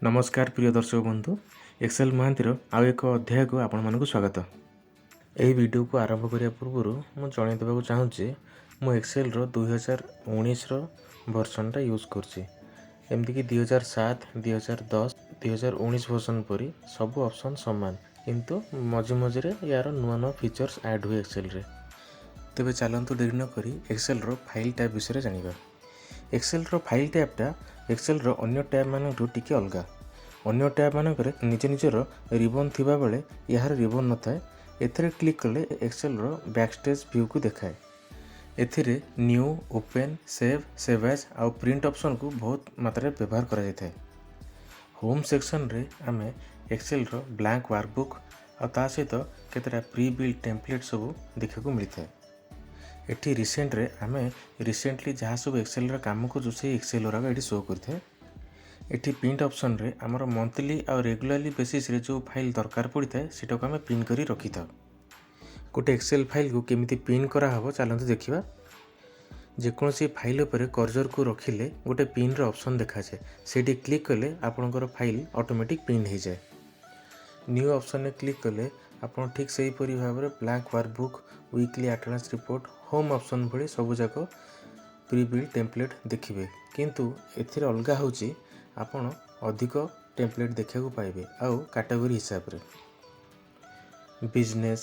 ନମସ୍କାର ପ୍ରିୟ ଦର୍ଶକ ବନ୍ଧୁ, ଏକ୍ସେଲ୍ ମହାନ୍ତିର ଆଉ ଏକ ଅଧ୍ୟାୟକୁ ଆପଣମାନଙ୍କୁ ସ୍ୱାଗତ। ଏହି ଭିଡ଼ିଓକୁ ଆରମ୍ଭ କରିବା ପୂର୍ବରୁ ମୁଁ ଜଣାଇ ଦେବାକୁ ଚାହୁଁଛି, ମୁଁ ଏକ୍ସେଲ୍ର 2019ର ଭର୍ସନ୍ଟା ୟୁଜ୍ କରୁଛି। ଏମିତିକି 2007, 2010, 2019 ଭର୍ସନ୍ ପରି ସବୁ ଅପସନ୍ ସମାନ, କିନ୍ତୁ ମଝି ମଝିରେ ୟାର ନୂଆ ନୂଆ ଫିଚର୍ସ ଆଡ଼୍ ହୁଏ ଏକ୍ସେଲ୍ରେ। ତେବେ ଚାଲନ୍ତୁ, ଡେରି ନକରି ଏକ୍ସେଲ୍ର ଫାଇଲ୍ ଟ୍ୟାବ୍ ବିଷୟରେ ଜାଣିବା। ଏକ୍ସେଲ୍ର ଫାଇଲ୍ ଟ୍ୟାବ୍ଟା ଏକ୍ସେଲ୍ର ଅନ୍ୟ ଟ୍ୟାବ୍ ମାନଙ୍କଠୁ ଟିକେ ଅଲଗା। ଅନ୍ୟ ଟ୍ୟାବ୍ ମାନଙ୍କରେ ନିଜ ନିଜର ରିବନ୍ ଥିବାବେଳେ ଏହାର ରିବନ୍ ନଥାଏ। ଏଥିରେ କ୍ଲିକ୍ କଲେ ଏକ୍ସେଲ୍ର ବ୍ୟାକ୍ ଷ୍ଟେଜ୍ ଭ୍ୟୁକୁ ଦେଖାଏ। ଏଥିରେ new, open, save, save as ଆଉ ପ୍ରିଣ୍ଟ ଅପସନ୍କୁ ବହୁତ ମାତ୍ରାରେ ବ୍ୟବହାର କରାଯାଇଥାଏ। ହୋମ୍ ସେକ୍ସନରେ ଆମେ ଏକ୍ସେଲ୍ର ବ୍ଲାଙ୍କ ୱାର୍କବୁକ୍ ଆଉ ତା ସହିତ କେତେଟା ପ୍ରି ବିଲ୍ଡ ଟେମ୍ପଲେଟ୍ ସବୁ ଦେଖିବାକୁ ମିଳିଥାଏ। ଏଠି ରିସେଣ୍ଟରେ ଆମେ ରିସେଣ୍ଟଲି ଯାହା ସବୁ ଏକ୍ସେଲ୍ର କାମ କରୁଛୁ, ସେଇ ଏକ୍ସେଲ୍ ଗୁଡ଼ାକ ଏଠି ଶୋ କରିଥାଏ। ଏଠି ପ୍ରିଣ୍ଟ ଅପସନ୍ରେ ଆମର ମନ୍ଥଲି ଆଉ ରେଗୁଲାରଲି ବେସିସ୍ରେ ଯେଉଁ ଫାଇଲ୍ ଦରକାର ପଡ଼ିଥାଏ, ସେଇଟାକୁ ଆମେ ପ୍ରିଣ୍ଟ କରି ରଖିଥାଉ। ଗୋଟେ ଏକ୍ସେଲ୍ ଫାଇଲ୍କୁ କେମିତି ପିନ୍ କରାହେବ, ଚାଲନ୍ତୁ ଦେଖିବା। ଯେକୌଣସି ଫାଇଲ୍ ଉପରେ କର୍ଜରକୁ ରଖିଲେ ଗୋଟେ ପିନ୍ର ଅପସନ୍ ଦେଖାଯାଏ। ସେଇଠି କ୍ଲିକ୍ କଲେ ଆପଣଙ୍କର ଫାଇଲ୍ ଅଟୋମେଟିକ୍ ପିନ୍ ହେଇଯାଏ। ନ୍ୟୁ ଅପସନ୍ରେ କ୍ଲିକ୍ କଲେ ଆପଣ ଠିକ୍ ସେହିପରି ଭାବରେ blank workbook, weekly attendance report, home option ଭଳି ସବୁଯାକ ପ୍ରି ବିଲ୍ଡ ଟେମ୍ପଲେଟ୍ ଦେଖିବେ। କିନ୍ତୁ ଏଥିରେ ଅଲଗା ହେଉଛି, ଆପଣ ଅଧିକ ଟେମ୍ପଲେଟ୍ ଦେଖିବାକୁ ପାଇବେ ଆଉ କାଟାଗୋରୀ ହିସାବରେ business,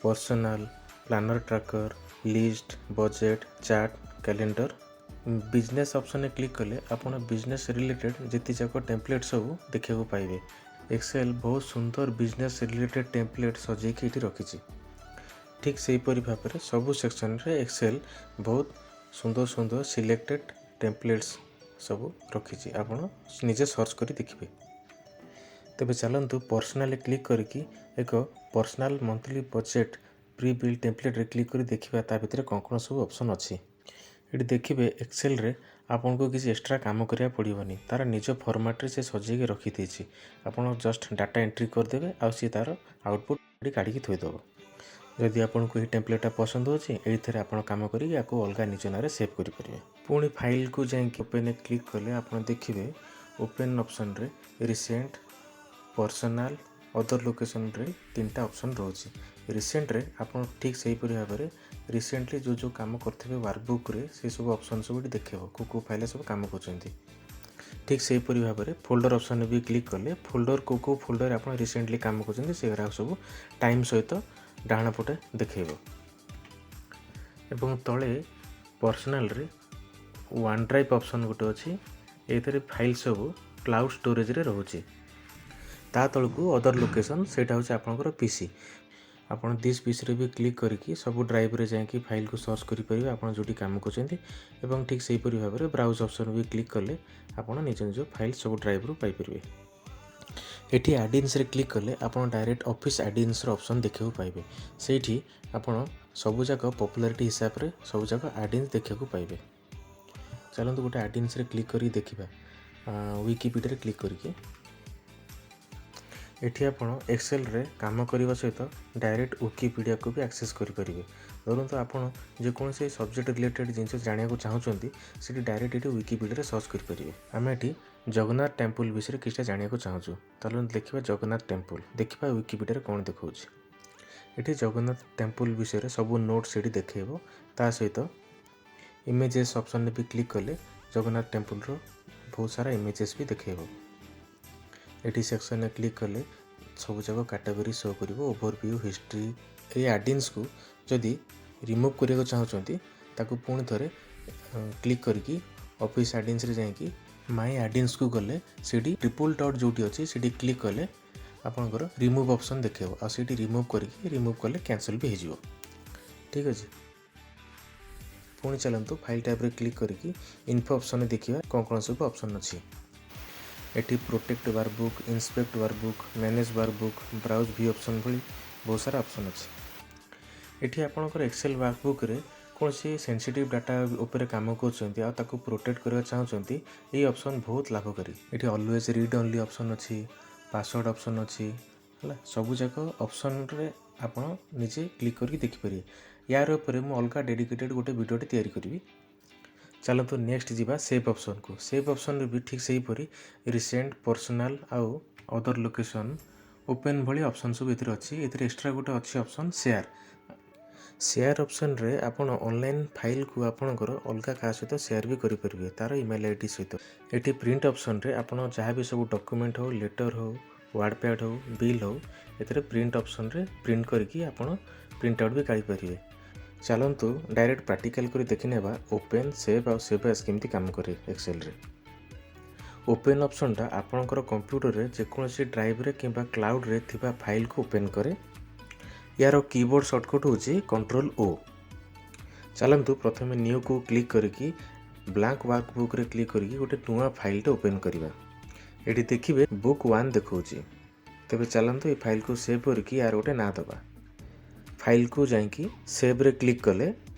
personal, planner, tracker, list, budget, chart, calendar। Business ଅପସନ୍ରେ click କଲେ ଆପଣ ବିଜନେସ୍ ରିଲେଟେଡ଼୍ ଯେତେ ଯାକ ଟେମ୍ପଲେଟ୍ ସବୁ ଦେଖିବାକୁ ପାଇବେ। ଏକ୍ସେଲ୍ ବହୁତ ସୁନ୍ଦର ବିଜନେସ୍ ରିଲେଟେଡ଼୍ ଟେମ୍ପଲେଟ୍ ସଜେଇକି ଏଠି ରଖିଛି। ଠିକ୍ ସେହିପରି ଭାବରେ ସବୁ ସେକ୍ସନରେ ଏକ୍ସେଲ୍ ବହୁତ ସୁନ୍ଦର ସୁନ୍ଦର ସିଲେକ୍ଟେଡ଼୍ ଟେମ୍ପଲେଟ୍ସ ସବୁ ରଖିଛି। ଆପଣ ନିଜେ ସର୍ଚ୍ଚ କରି ଦେଖିବେ। ତେବେ ଚାଲନ୍ତୁ, ପର୍ସନାଲି କ୍ଲିକ୍ କରିକି ଏକ personal monthly budget pre build ଟେମ୍ପଲେଟ୍ରେ click କରି ଦେଖିବା ତା ଭିତରେ କ'ଣ କ'ଣ ସବୁ ଅପସନ୍ ଅଛି। ଏଠି ଦେଖିବେ, ଏକ୍ସେଲ୍ରେ ଆପଣଙ୍କୁ କିଛି ଏକ୍ସଟ୍ରା କାମ କରିବାକୁ ପଡ଼ିବନି। ତା'ର ନିଜ ଫର୍ମାଟ୍ରେ ସେ ସଜେଇକି ରଖିଦେଇଛି। ଆପଣ ଜଷ୍ଟ ଡାଟା ଏଣ୍ଟ୍ରି କରିଦେବେ ଆଉ ସିଏ ତା'ର ଆଉଟପୁଟ୍ ଏଠି କାଢ଼ିକି ଥୋଇଦେବ। ଯଦି ଆପଣଙ୍କୁ ଏହି ଟେମ୍ପଲେଟ୍ଟା ପସନ୍ଦ ହେଉଛି, ଏଇଥିରେ ଆପଣ କାମ କରିକି ୟାକୁ ଅଲଗା ନିଜ ନାଁରେ ସେଭ୍ କରିପାରିବେ। ପୁଣି ଫାଇଲ୍କୁ ଯାଇକି ଓପେନ୍ରେ କ୍ଲିକ୍ କଲେ ଆପଣ ଦେଖିବେ, ଓପେନ୍ ଅପସନ୍ରେ ରିସେଣ୍ଟ, ପର୍ସନାଲ୍, ଅଦର ଲୋକେସନ୍ରେ ତିନିଟା ଅପସନ୍ ରହୁଛି। ରିସେଣ୍ଟରେ ଆପଣ ଠିକ୍ ସେହିପରି ଭାବରେ ରିସେଣ୍ଟଲି ଯେଉଁ ଯେଉଁ କାମ କରିଥିବେ ୱାର୍କବୁକ୍ରେ, ସେସବୁ ଅପସନ୍ ସବୁ ଏଠି ଦେଖେଇବ, କେଉଁ କେଉଁ ଫାଇଲ୍ରେ ସବୁ କାମ କରୁଛନ୍ତି। ଠିକ୍ ସେହିପରି ଭାବରେ ଫୋଲ୍ଡର ଅପସନ୍ରେ ବି କ୍ଲିକ୍ କଲେ ଫୋଲ୍ଡର, କେଉଁ କେଉଁ ଫୋଲ୍ଡରରେ ଆପଣ ରିସେଣ୍ଟଲି କାମ କରୁଛନ୍ତି, ସେଗୁଡ଼ାକ ସବୁ ଟାଇମ୍ ସହିତ ଡାହାଣ ପଟେ ଦେଖେଇବ। ଏବଂ ତଳେ ପର୍ସନାଲରେ ୱାନ୍ ଡ୍ରାଇଭ୍ ଅପସନ୍ ଗୋଟେ ଅଛି। ଏଇଥିରେ ଫାଇଲ୍ ସବୁ କ୍ଲାଉଡ଼ ଷ୍ଟୋରେଜରେ ରହୁଛି। ତା ତଳକୁ ଅଦର ଲୋକେସନ୍, ସେଇଟା ହେଉଛି ଆପଣଙ୍କର ପିସି। ଆପଣ this ପିସିରେ ବି କ୍ଲିକ୍ କରିକି ସବୁ ଡ୍ରାଇଭ୍ରେ ଯାଇକି ଫାଇଲ୍କୁ ସର୍ଚ୍ଚ କରିପାରିବେ, ଆପଣ ଯେଉଁଠି କାମ କରୁଛନ୍ତି। ଏବଂ ଠିକ୍ ସେହିପରି ଭାବରେ ବ୍ରାଉଜ୍ ଅପସନ୍ ବି କ୍ଲିକ୍ କଲେ ଆପଣ ନିଜ ନିଜ ଫାଇଲ୍ ସବୁ ଡ୍ରାଇଭ୍ରୁ ପାଇପାରିବେ। ଏଠି ଆଡ଼ିନ୍ସରେ କ୍ଲିକ୍ କଲେ ଆପଣ ଡାଇରେକ୍ଟ ଅଫିସ୍ ଆଡ଼ିନ୍ସର ଅପସନ୍ ଦେଖିବାକୁ ପାଇବେ। ସେଇଠି ଆପଣ ସବୁଯାକ ପପୁଲାରିଟି ହିସାବରେ ସବୁଯାକ ଆଡ଼ିନ୍ସ ଦେଖିବାକୁ ପାଇବେ। ଚାଲନ୍ତୁ, ଗୋଟେ ଆଡ଼ିନ୍ସରେ କ୍ଲିକ୍ କରିକି ଦେଖିବା, ୱିକିପିଡ଼ିଆରେ କ୍ଲିକ୍ କରିକି। ଏଠି ଆପଣ ଏକ୍ସେଲ୍ରେ କାମ କରିବା ସହିତ ଡାଇରେକ୍ଟ ୱିକିପିଡ଼ିଆକୁ ବି ଆକ୍ସେସ୍ କରିପାରିବେ। ଧରନ୍ତୁ, ଆପଣ ଯେକୌଣସି ସବଜେକ୍ଟ ରିଲେଟେଡ଼୍ ଜିନିଷ ଜାଣିବାକୁ ଚାହୁଁଛନ୍ତି, ସେଠି ଡାଇରେକ୍ଟ ଏଠି ୱିକିପିଡ଼ିଆରେ ସର୍ଚ୍ଚ କରିପାରିବେ। ଆମେ ଏଠି ଜଗନ୍ନାଥ ଟେମ୍ପୁଲ ବିଷୟରେ କିଛିଟା ଜାଣିବାକୁ ଚାହୁଁଛୁ। ତାହେଲେ ଦେଖିବା ଜଗନ୍ନାଥ ଟେମ୍ପୁଲ, ଦେଖିବା ୱିକିପିଡ଼ିଆରେ କ'ଣ ଦେଖାଉଛି। ଏଠି ଜଗନ୍ନାଥ ଟେମ୍ପୁଲ ବିଷୟରେ ସବୁ ନୋଟ୍ ସେଠି ଦେଖେଇବ। ତା ସହିତ ଇମେଜେସ୍ ଅପସନ୍ରେ ବି କ୍ଲିକ୍ କଲେ ଜଗନ୍ନାଥ ଟେମ୍ପୁଲର ବହୁତ ସାରା ଇମେଜେସ୍ ବି ଦେଖେଇବ। ଏଠି ସେକ୍ସନରେ କ୍ଲିକ୍ କଲେ ସବୁଯାକ କାଟାଗୋରୀ ଶୋ କରିବ, ଓଭରଭ୍ୟୁ, ହିଷ୍ଟ୍ରି। ଏଇ ଆଡ଼ିନ୍ସକୁ ଯଦି ରିମୁଭ୍ କରିବାକୁ ଚାହୁଁଛନ୍ତି, ତାକୁ ପୁଣି ଥରେ କ୍ଲିକ୍ କରିକି ଅଫିସ୍ ଆଡ଼ିନ୍ସରେ ଯାଇକି ମାଇ ଆଡ଼ିନ୍ସକୁ ଗଲେ ସେଇଠି ଟ୍ରିପୁଲ୍ ଡଟ୍ ଯେଉଁଠି ଅଛି, ସେଇଠି କ୍ଲିକ୍ କଲେ ଆପଣଙ୍କର ରିମୁଭ୍ ଅପସନ୍ ଦେଖେଇବ। ଆଉ ସେଇଠି ରିମୁଭ୍ କରିକି ରିମୁଭ୍ କଲେ କ୍ୟାନସଲ୍ ବି ହେଇଯିବ। ଠିକ୍ ଅଛି, ପୁଣି ଚାଲନ୍ତୁ, ଫାଇଲ୍ ଟ୍ୟାବ୍ରେ କ୍ଲିକ୍ କରିକି ଇନଫୋ ଅପସନ୍ରେ ଦେଖିବା କ'ଣ କ'ଣ ସବୁ ଅପସନ୍ ଅଛି। ଏଠି protect workbook, inspect workbook, manage workbook, browse view option ଭଳି ବହୁତ ସାରା ଅପସନ୍ ଅଛି। ଏଠି ଆପଣଙ୍କର ଏକ୍ସେଲ୍ ୱାର୍କବୁକ୍ରେ କୌଣସି ସେନ୍ସିଟିଭ୍ ଡାଟା ଉପରେ କାମ କରୁଛନ୍ତି ଆଉ ତାକୁ ପ୍ରୋଟେକ୍ଟ କରିବାକୁ ଚାହୁଁଛନ୍ତି, ଏଇ ଅପସନ୍ ବହୁତ ଲାଭକାରୀ। ଏଠି ଅଲୱେଜ୍ ରିଡ୍ ଓନ୍ଲି ଅପସନ୍ ଅଛି, ପାସୱାର୍ଡ଼ ଅପସନ୍ ଅଛି। ହେଲା, ସବୁଯାକ ଅପସନ୍ରେ ଆପଣ ନିଜେ କ୍ଲିକ୍ କରିକି ଦେଖିପାରିବେ। ୟାର ଉପରେ ମୁଁ ଅଲଗା ଡେଡିକେଟେଡ଼୍ ଗୋଟେ ଭିଡ଼ିଓଟେ ତିଆରି କରିବି। ଚାଲନ୍ତୁ, ନେକ୍ସଟ ଯିବା ସେଭ୍ ଅପସନ୍କୁ। ସେଭ୍ ଅପସନ୍ରେ ବି ଠିକ୍ ସେହିପରି ରିସେଣ୍ଟ, ପର୍ସନାଲ୍ ଆଉ ଅଦର ଲୋକେସନ୍, ଓପେନ୍ ଭଳି ଅପସନ୍ ସବୁ ଏଥିରେ ଅଛି। ଏଥିରେ ଏକ୍ସଟ୍ରା ଗୋଟେ ଅଛି ଅପସନ୍ ସେୟାର। ସେୟାର ଅପସନ୍ରେ ଆପଣ ଅନଲାଇନ୍ ଫାଇଲ୍କୁ ଆପଣଙ୍କର ଅଲଗା କାହା ସହିତ ସେୟାର ବି କରିପାରିବେ, ତା'ର ଇମେଲ୍ ଆଇଡି ସହିତ। ଏଠି ପ୍ରିଣ୍ଟ ଅପସନ୍ରେ ଆପଣ ଯାହା ବି ସବୁ ଡକ୍ୟୁମେଣ୍ଟ ହେଉ, ଲେଟର୍ ହେଉ, ୱାର୍ଡ଼ ପ୍ୟାଡ଼୍ ହେଉ, ବିଲ୍ ହେଉ, ଏଥିରେ ପ୍ରିଣ୍ଟ ଅପସନ୍ରେ ପ୍ରିଣ୍ଟ କରିକି ଆପଣ ପ୍ରିଣ୍ଟ ଆଉଟ୍ ବି କାଢ଼ିପାରିବେ। ଚାଲନ୍ତୁ, ଡାଇରେକ୍ଟ ପ୍ରାକ୍ଟିକାଲ୍ କରି ଦେଖିନେବା ଓପେନ୍, ସେଭ୍ ଆଉ ସେଭ୍ ଆଜ୍ କେମିତି କାମ କରେ ଏକ୍ସେଲରେ। ଓପେନ୍ ଅପସନ୍ଟା ଆପଣଙ୍କର କମ୍ପ୍ୟୁଟରରେ ଯେକୌଣସି ଡ୍ରାଇଭ୍ରେ କିମ୍ବା କ୍ଲାଉଡ଼୍ରେ ଥିବା ଫାଇଲ୍କୁ ଓପେନ୍ କରେ। ୟାର କିବୋର୍ଡ଼ ସର୍ଟକଟ୍ ହେଉଛି କଣ୍ଟ୍ରୋଲ୍ ଓ। ଚାଲନ୍ତୁ, ପ୍ରଥମେ ନ୍ୟୁକୁ କ୍ଲିକ୍ କରିକି ବ୍ଲାଙ୍କ ୱାର୍କ ବୁକ୍ରେ କ୍ଲିକ୍ କରିକି ଗୋଟେ ନୂଆ ଫାଇଲ୍ଟେ ଓପେନ୍ କରିବା। ଏଠି ଦେଖିବେ ବୁକ୍ 1 ଦେଖାଉଛି। ତେବେ ଚାଲନ୍ତୁ, ଏ ଫାଇଲ୍କୁ ସେଭ୍ କରିକି ୟାର ଗୋଟେ ନାଁ ଦେବା। ଫାଇଲ୍କୁ ଯାଇକି ସେଭ୍ରେ କ୍ଲିକ୍ କଲେ,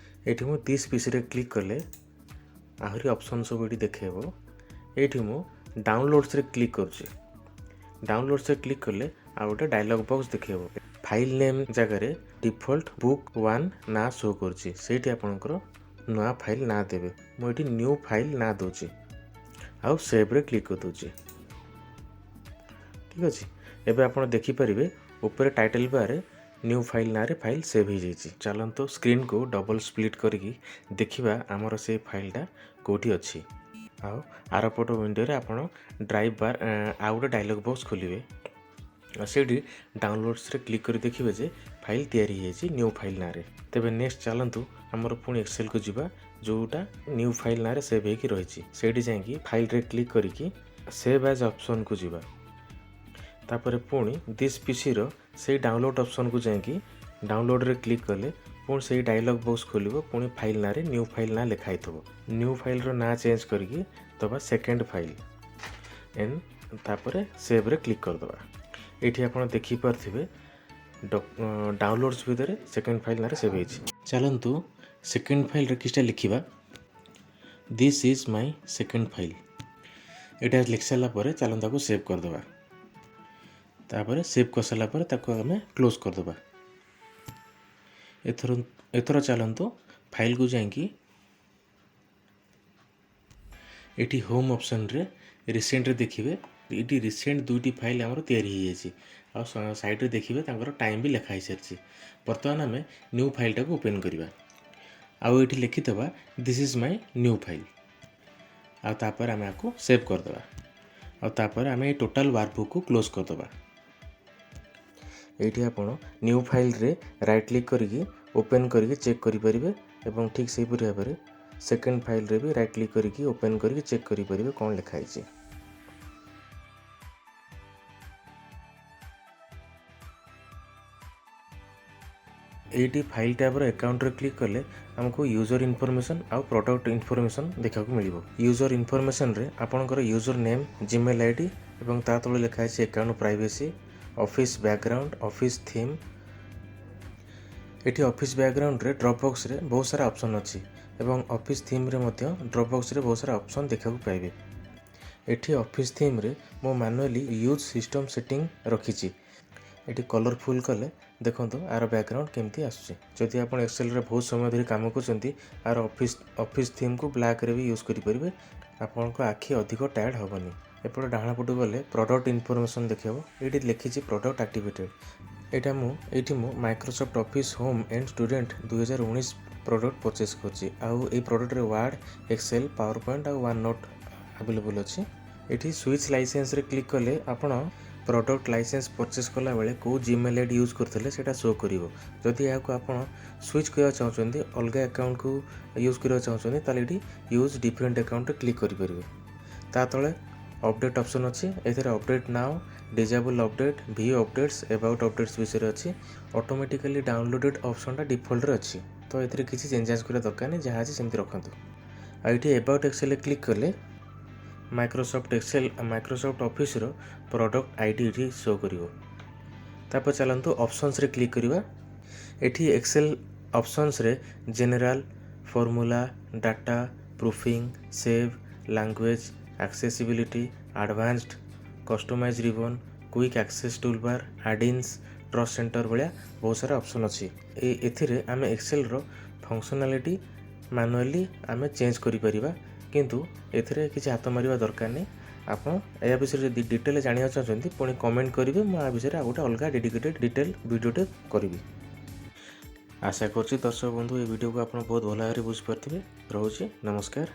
ଏଠି ମୁଁ this ପିସିରେ କ୍ଲିକ୍ କଲେ ଆହୁରି ଅପସନ୍ ସବୁ ଏଠି ଦେଖେଇବ। ଏଇଠି ମୁଁ ଡାଉନଲୋଡ଼୍ସରେ କ୍ଲିକ୍ କରୁଛି। ଡାଉନଲୋଡ଼୍ସରେ କ୍ଲିକ୍ କଲେ ଆଉ ଗୋଟେ ଡାଇଲଗ୍ ବକ୍ସ ଦେଖେଇବ। ଫାଇଲ୍ ନେମ୍ ଜାଗାରେ ଡିଫଲ୍ଟ ବୁକ୍ 1 ନାଁ ଶୋ କରୁଛି। ସେଇଠି ଆପଣଙ୍କର ନୂଆ ଫାଇଲ୍ ନାଁ ଦେବେ। ମୁଁ ଏଠି ନ୍ୟୁ ଫାଇଲ୍ ନାଁ ଦେଉଛି ଆଉ ସେଭ୍ରେ କ୍ଲିକ୍ କରିଦେଉଛି। ଠିକ୍ ଅଛି। ଏବେ ଆପଣ ଦେଖିପାରିବେ, ଉପରେ ଟାଇଟଲ୍ ବାର୍ରେ ନ୍ୟୁ ଫାଇଲ୍ ନାଁରେ ଫାଇଲ୍ ସେଭ୍ ହେଇଯାଇଛି। ଚାଲନ୍ତୁ, ସ୍କ୍ରିନ୍କୁ ଡବଲ୍ ସ୍ପ୍ଲିଟ୍ କରିକି ଦେଖିବା ଆମର ସେଇ ଫାଇଲ୍ଟା କେଉଁଠି ଅଛି। ଆଉ ଆରପଟ ୱିଣ୍ଡୋରେ ଆପଣ ଡ୍ରାଇଭ୍ ବାର୍ ଆଉ ଗୋଟେ ଡାଇଲଗ୍ ବକ୍ସ ଖୋଲିବେ ଆଉ ସେଇଠି ଡାଉନଲୋଡ଼୍ସରେ କ୍ଲିକ୍ କରି ଦେଖିବେ ଯେ ଫାଇଲ୍ ତିଆରି ହେଇଯାଇଛି ନ୍ୟୁ ଫାଇଲ୍ ନାଁରେ। ତେବେ ନେକ୍ସଟ ଚାଲନ୍ତୁ, ଆମର ପୁଣି ଏକ୍ସେଲକୁ ଯିବା, ଯେଉଁଟା ନ୍ୟୁ ଫାଇଲ୍ ନାଁରେ ସେଭ୍ ହେଇକି ରହିଛି। ସେଇଠି ଯାଇକି ଫାଇଲ୍ରେ କ୍ଲିକ୍ କରିକି ସେଭ୍ ଆଜ୍ ଅପସନ୍କୁ ଯିବା। ତାପରେ ପୁଣି this ପିସିର ସେଇ ଡାଉନଲୋଡ଼୍ ଅପସନ୍କୁ ଯାଇକି ଡାଉନଲୋଡ଼୍ରେ କ୍ଲିକ୍ କଲେ ପୁଣି ସେଇ ଡାଇଲଗ୍ ବକ୍ସ ଖୋଲିବ। ପୁଣି ଫାଇଲ୍ ନାଁରେ ନ୍ୟୁ ଫାଇଲ୍ ନାଁ ଲେଖା ହେଇଥିବ। ନ୍ୟୁ ଫାଇଲ୍ର ନାଁ ଚେଞ୍ଜ କରିକି ଦେବା ସେକେଣ୍ଡ ଫାଇଲ୍ ଏନ୍। ତାପରେ ସେଭ୍ରେ କ୍ଲିକ୍ କରିଦେବା। ଏଇଠି ଆପଣ ଦେଖିପାରୁଥିବେ, ଡାଉନଲୋଡ଼୍ସ ଭିତରେ ସେକେଣ୍ଡ ଫାଇଲ୍ ନାଁରେ ସେଭ୍ ହେଇଛି। ଚାଲନ୍ତୁ, ସେକେଣ୍ଡ ଫାଇଲ୍ରେ କିଛିଟା ଲେଖିବା। "This is my second file." ଏଇଟା ଲେଖି ସାରିଲା ପରେ ଚାଲନ୍ତୁ, ତାକୁ ସେଭ୍ କରିଦେବା। ତାପରେ ସେଭ୍ କରିସାରିଲା ପରେ ତାକୁ ଆମେ କ୍ଲୋଜ୍ କରିଦେବା। ଏଥର ଚାଲନ୍ତୁ, ଫାଇଲ୍କୁ ଯାଇକି ଏଠି ହୋମ୍ ଅପସନ୍ରେ ରିସେଣ୍ଟରେ ଦେଖିବେ, ଏଇଠି ରିସେଣ୍ଟ ଦୁଇଟି ଫାଇଲ୍ ଆମର ତିଆରି ହେଇଯାଇଛି। ଆଉ ସାଇଡ଼୍ରେ ଦେଖିବେ, ତାଙ୍କର ଟାଇମ୍ ବି ଲେଖା ହେଇସାରିଛି। ବର୍ତ୍ତମାନ ଆମେ ନ୍ୟୁ ଫାଇଲ୍ଟାକୁ ଓପେନ୍ କରିବା ଆଉ ଏଇଠି ଲେଖିଦେବା, "This is my new file." ଆଉ ତାପରେ ଆମେ ଆକୁ ସେଭ୍ କରିଦେବା। ଆଉ ତାପରେ ଆମେ ଏଇ ଟୋଟାଲ୍ ୱାର୍କ ବୁକ୍କୁ କ୍ଲୋଜ୍ କରିଦେବା। ଏଇଠି ଆପଣ ନ୍ୟୁ ଫାଇଲ୍ରେ ରାଇଟ୍ କ୍ଲିକ୍ କରିକି ଓପେନ୍ କରିକି ଚେକ୍ କରିପାରିବେ ଏବଂ ଠିକ୍ ସେହିପରି ଭାବରେ ସେକେଣ୍ଡ ଫାଇଲ୍ରେ ବି ରାଇଟ୍ କ୍ଲିକ୍ କରିକି ଓପେନ୍ କରିକି ଚେକ୍ କରିପାରିବେ କ'ଣ ଲେଖା ହେଇଛି। ଏଇଠି ଫାଇଲ୍ ଟ୍ୟାବ୍ର ଆକାଉଣ୍ଟରେ କ୍ଲିକ୍ କଲେ ଆମକୁ ୟୁଜର୍ ଇନଫର୍ମେସନ୍ ଆଉ ପ୍ରଡ଼କ୍ଟ ଇନଫର୍ମେସନ୍ ଦେଖିବାକୁ ମିଳିବ। ୟୁଜର୍ ଇନଫର୍ମେସନ୍ରେ ଆପଣଙ୍କର ୟୁଜର୍ ନେମ୍, ଜିମେଲ୍ ଆଇଡି ଏବଂ ତା ତଳେ ଲେଖା ହେଇଛି account privacy, office background, office theme। ଏଠି ଅଫିସ୍ ବ୍ୟାକଗ୍ରାଉଣ୍ଡରେ ଡ୍ରପ୍ ବକ୍ସରେ ବହୁତ ସାରା ଅପସନ୍ ଅଛି ଏବଂ ଅଫିସ୍ ଥିମ୍ରେ ମଧ୍ୟ ଡ୍ରପ୍ ବକ୍ସରେ ବହୁତ ସାରା ଅପସନ୍ ଦେଖିବାକୁ ପାଇବେ। ଏଠି ଅଫିସ୍ ଥିମ୍ରେ ମୁଁ ମାନୁଆଲି ୟୁଜ୍ ସିଷ୍ଟମ୍ ସେଟିଂ ରଖିଛି। ଏଠି କଲରଫୁଲ୍ କଲେ ଦେଖନ୍ତୁ, ଆର ବ୍ୟାକଗ୍ରାଉଣ୍ଡ କେମିତି ଆସୁଛି। ଯଦି ଆପଣ ଏକ୍ସେଲରେ ବହୁତ ସମୟ ଧରି କାମ କରୁଛନ୍ତି, ଆର ଅଫିସ୍ ଥିମ୍କୁ ବ୍ଲାକ୍ରେ ବି ୟୁଜ୍ କରିପାରିବେ। ଆପଣଙ୍କ ଆଖି ଅଧିକ ଟାୟାର୍ଡ଼ ହେବନି। ଏପଟେ ଡାହାଣ ପଟକୁ ଗଲେ ପ୍ରଡ଼କ୍ଟ ଇନଫର୍ମେସନ୍ ଦେଖେଇବ। ଏଇଠି ଲେଖିଛି ପ୍ରଡ଼କ୍ଟ ଆକ୍ଟିଭେଟେଡ଼। ଏଇଠି ମୁଁ Microsoft Office Home and Student 2019 product purchase କରିଛି। ଆଉ ଏଇ ପ୍ରଡ଼କ୍ଟରେ ୱାର୍ଡ଼, ଏକ୍ସେଲ୍, ପାୱାର ପଏଣ୍ଟ ଆଉ ୱାନ୍ ନୋଟ୍ ଆଭେଲେବୁଲ୍ ଅଛି। ଏଠି ସୁଇଚ୍ ଲାଇସେନ୍ସରେ କ୍ଲିକ୍ କଲେ ଆପଣ ପ୍ରଡ଼କ୍ଟ ଲାଇସେନ୍ସ ପରଚେସ୍ କଲାବେଳେ କେଉଁ ଜିମେଲ୍ ଆଇଡି ୟୁଜ୍ କରିଥିଲେ, ସେଇଟା ଶୋ କରିବ। ଯଦି ଏହାକୁ ଆପଣ ସୁଇଚ୍ କରିବାକୁ ଚାହୁଁଛନ୍ତି, ଅଲଗା ଆକାଉଣ୍ଟକୁ ୟୁଜ୍ କରିବାକୁ ଚାହୁଁଛନ୍ତି, ତାହେଲେ ଏଠି ୟୁଜ୍ ଡିଫରେଣ୍ଟ ଆକାଉଣ୍ଟରେ କ୍ଲିକ୍ କରିପାରିବେ। ତା ତଳେ ଅପଡ଼େଟ୍ ଅପସନ୍ ଅଛି। ଏଥିରେ update now, disable update, view updates, about updates ବିଷୟରେ ଅଛି। ଅଟୋମେଟିକାଲି ଡାଉନଲୋଡ଼େଡ଼ ଅପସନ୍ଟା ଡିଫଲ୍ଟରେ ଅଛି, ତ ଏଥିରେ କିଛି ଚେଞ୍ଜେସ୍ କରିବା ଦରକାର ନାହିଁ। ଯାହା ଅଛି ସେମିତି ରଖନ୍ତୁ। ଆଉ ଏଠି ଏବାଉଟ୍ ଏକ୍ସେଲରେ କ୍ଲିକ୍ କଲେ Microsoft Excel, Microsoft officer product ID ଏଠି ଶୋ କରିବ। ତାପରେ ଚାଲନ୍ତୁ, ଅପସନ୍ସରେ କ୍ଲିକ୍ କରିବା। ଏଠି Excel ଅପସନ୍ସରେ general, formula, data, proofing, save, language, accessibility, advanced, customize ribbon, quick access toolbar, add-ins, trust center ଭଳିଆ ବହୁତ ସାରା ଅପସନ୍ ଅଛି। ଏଥିରେ ଆମେ ଏକ୍ସେଲ୍ର ଫଙ୍କସନାଲିଟି ମାନୁଆଲି ଆମେ ଚେଞ୍ଜ କରିପାରିବା, କିନ୍ତୁ ଏଥିରେ କିଛି ହାତ ମାରିବା ଦରକାର ନାହିଁ। ଆପଣ ଏହା ବିଷୟରେ ଯଦି ଡିଟେଲ୍ ଜାଣିବାକୁ ଚାହୁଁଛନ୍ତି, ପୁଣି କମେଣ୍ଟ କରିବେ। ମୁଁ ଆ ବିଷୟରେ ଆଉ ଗୋଟେ ଅଲଗା ଡେଡିକେଟେଡ଼ ଡିଟେଲ୍ ଭିଡ଼ିଓଟେ କରିବି। ଆଶା କରୁଛି ଦର୍ଶକ ବନ୍ଧୁ, ଏ ଭିଡ଼ିଓକୁ ଆପଣ ବହୁତ ଭଲ ଭାବରେ ବୁଝିପାରିଥିବେ। ରହୁଛି, ନମସ୍କାର।